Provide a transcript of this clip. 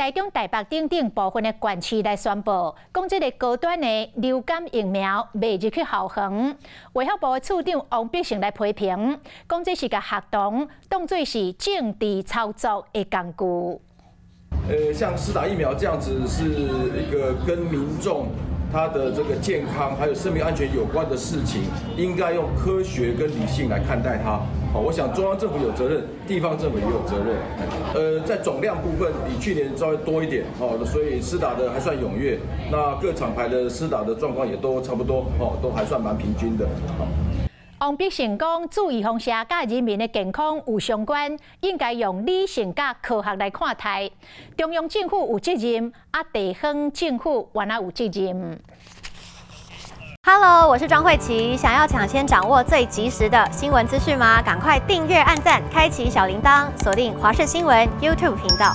台中、台北等等部分的縣市來宣布，講這个高端的流感疫苗賣入去校園。衛福部的次長王必勝來批評，講這是共學童當做是政治操作的工具。像施打疫苗這樣子，是一個跟民眾他的這個健康還有生命安全有關的事情，應該用科學跟理性來看待它。好，我想中央政府有責任，地方政府也有責任。在總量部分比去年稍微多一點，哦，所以施打的還算踴躍。那各廠牌的施打的狀況也都差不多，哦，都還算蠻平均的。王必勝講，注預防射佮人民的健康有相關，應該用理性佮科學來看待。中央政府有責任，啊，地方政府嘛有責任。 Hello，我是莊慧琪，想要搶先掌握最及時的新聞資訊嗎？趕快訂閱、按讚、開啟小鈴鐺，鎖定華視新聞 YouTube 頻道。